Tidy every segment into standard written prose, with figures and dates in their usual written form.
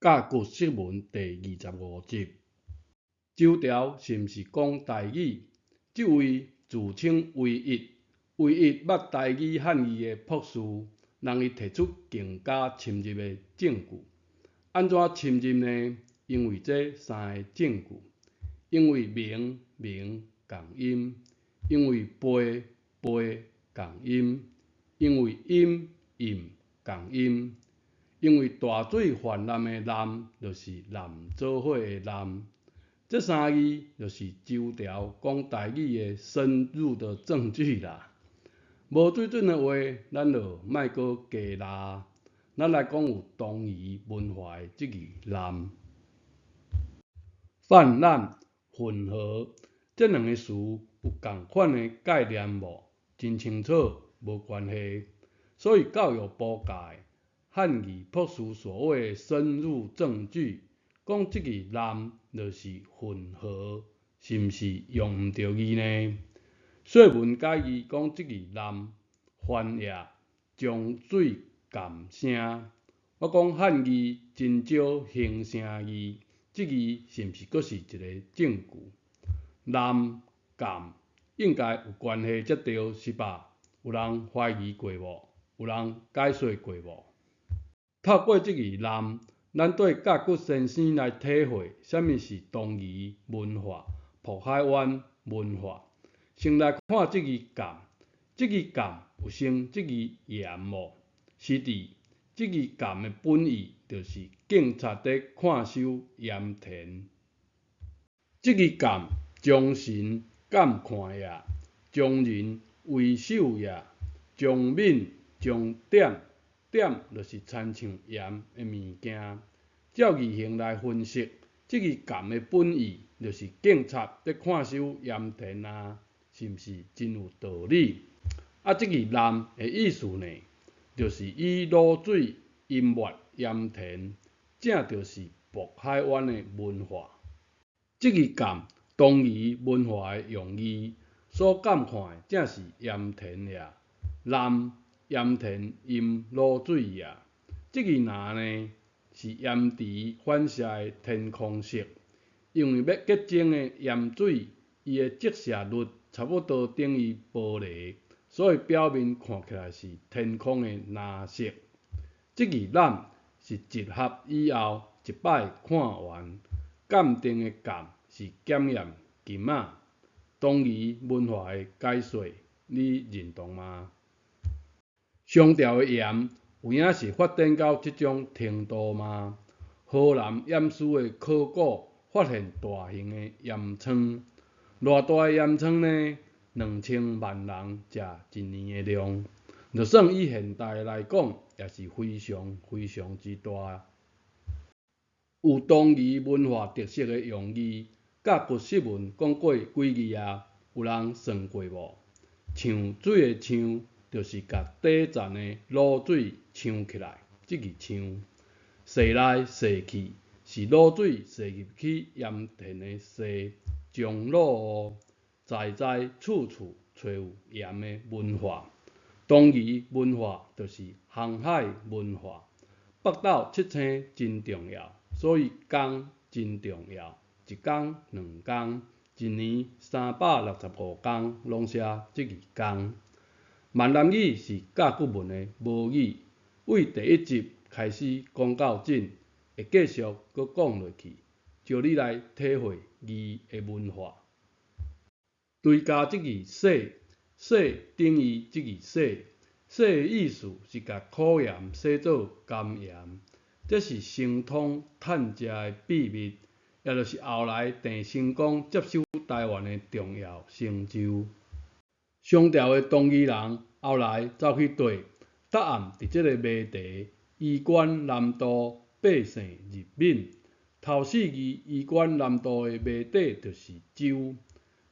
甲骨釋文第二十五集，周朝是毋是講台語？這位自稱唯一、唯一捌台語漢字的博士，人伊提出更加深入的證據。按怎深入呢？因為這三个證據：因為明明仝音，因為背背仝音，因為音音仝音。因為大水泛濫的濫，就是濫做伙的濫。這三字就是周朝講台語的深入的證據啦。無水準的話，咱就莫閣加拉。咱來講有東夷文化的這字濫。泛濫、混合，這兩個詞有仝款的概念無？真清楚，無關係。所以教育部教的漢語博士所謂的深入證據，講這字濫就是混合，是毋是用毋著字呢？說文解字講這字濫，翻譯將水含聲。我講漢字真少形聲字，這字是毋是閣是一个證據？濫、含應該有關係才對，是吧？有人懷疑過無？有人解說過無？透過這字濫，咱對甲骨先生來體會啥物是東夷文化、渤海灣文化。先來看這字含，這字含有生這字鹽無？是佇這字含的本意就是警察佇看守鹽田。這字含將神監看也，將人為首也，將敏將點。點就是親像鹽的物件。照字形來分析，這字含的本意就是警察佇看守鹽田啊，是毋是真有道理？啊，這字濫的意思呢，就是以滷水淹沒鹽田，正就是渤海灣的文化。這字含東夷文化的用字，所監看的正是鹽田呀，濫。鹽田淹滷水也，這字藍呢是鹽池反射的天空色，因為欲結晶的鹽水，伊的折射率差不多等於玻璃，所以表面看起來是天空的藍色。這字濫是集合以後一擺看完，鑑定的鑑是檢驗金仔。東夷文化的解說，你認同嗎？商朝的鹽有影是發展到這種程度嗎？河南偃師的考古發現大型的鹽倉，偌大的鹽倉呢？2000萬人食一年的量，就算以現代來講，也是非常非常之大。有東夷文化特色的用字，甲骨釋文講過幾字啊？有人算過無？搶水的搶，就是共底層的滷水搶起來，這字搶，踅來踅去，是滷水踅入去鹽田的踅，將滷哦，在在處處揣有鹽的文化。東夷文化就是航海文化，北斗七星真重要，所以工真重要，一工兩工，一年365工，攏寫這字工。閩南語是甲骨文的母語，對第一集開始講到這，會繼續閣講落去，招你來體會字的文化。追加這字洗，洗等於這字洗，洗的意思是共苦鹽洗做甘鹽，這是神通趁食的秘密，也就是後來鄭成功接收台灣的重要成就。商朝的東夷人後來走去佗？答案佇這个謎題：衣冠南渡，百姓入閩。頭四字衣冠南渡的謎底就是周。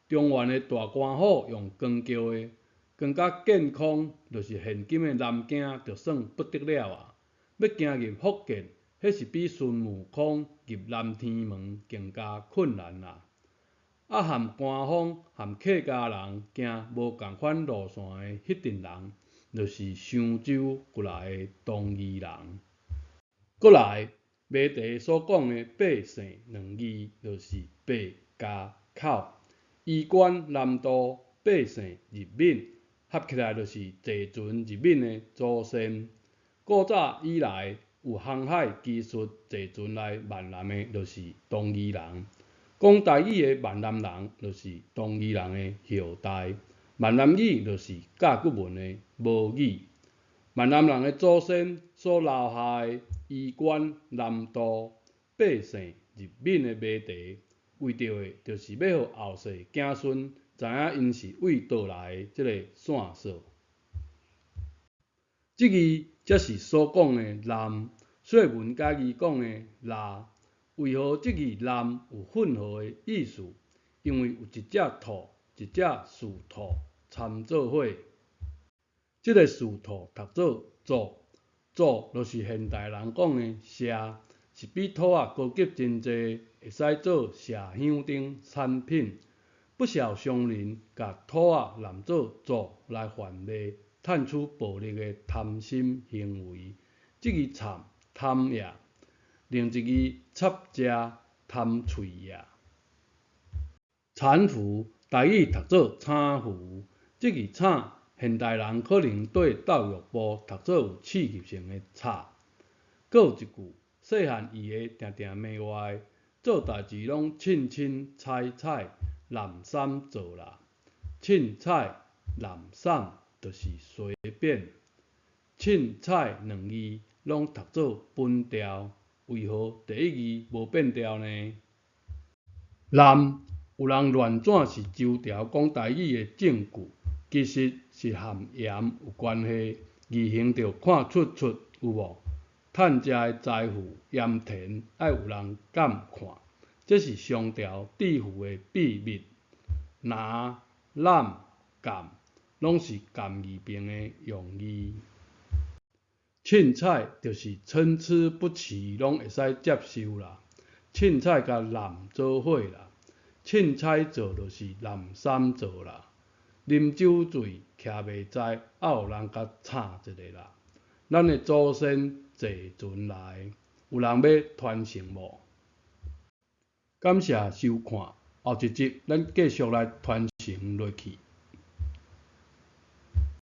中原的大官府用光叫的，光甲健康，就是現今的南京，就算不得了啊！欲行入福建，彼是比孫悟空入南天門更加困難啊！啊，和官方和客家人行無仝款路線的彼陣人，就是商周過來的東夷人。閣來，謎題所講的百姓兩字，就是百加口。衣冠南渡，百姓入閩，合起來就是坐船入閩的祖先。古早以來，有航海技術坐船來閩南的，就是東夷人。講台語的閩南人，就是東夷人的後代。閩南語就是甲骨文的母語。閩南人的祖先所留下的衣冠南渡、百姓入閩的謎題，為著的就是欲予後世子孫知影𪜶是對佗來的這個線索。這字才是所講的濫，說文解字講的濫。為何這字濫有混合的意思？因為有一隻兔，一隻泗兔摻做伙。這个泗兔讀做祖，祖就是現代人講的麝，是比兔仔高級真濟，會使做麝香等產品。不少商人共兔仔濫做祖來販賣，賺取暴利的貪心行為。這字摻貪也，另一字插食貪喙也。攙扶台語讀做攙扶，這字攙現代人可能對教育部讀做有刺激性的插。閣有一句，細漢伊會定定罵我的，做代誌攏凊凊彩彩，濫散做啦。凊彩濫散就是隨便。凊彩兩字攏讀做本調，為何第一字無變調呢？濫有人亂轉是周朝講台語的證據，其實是和鹽有關係，字形就看出出有無？趁食的財富鹽田愛有人監看，這是商朝致富的秘密。拿、攬、鑑攏是鑑字旁的用字。凊彩就是參差不齊，攏會使接受啦。凊彩共濫做伙啦，凊彩做就是濫散做啦。啉酒醉徛袂在，愛有人共摻一下啦。咱的祖先坐船來，有人欲傳承無？感謝收看，後一集咱繼續來傳承落去。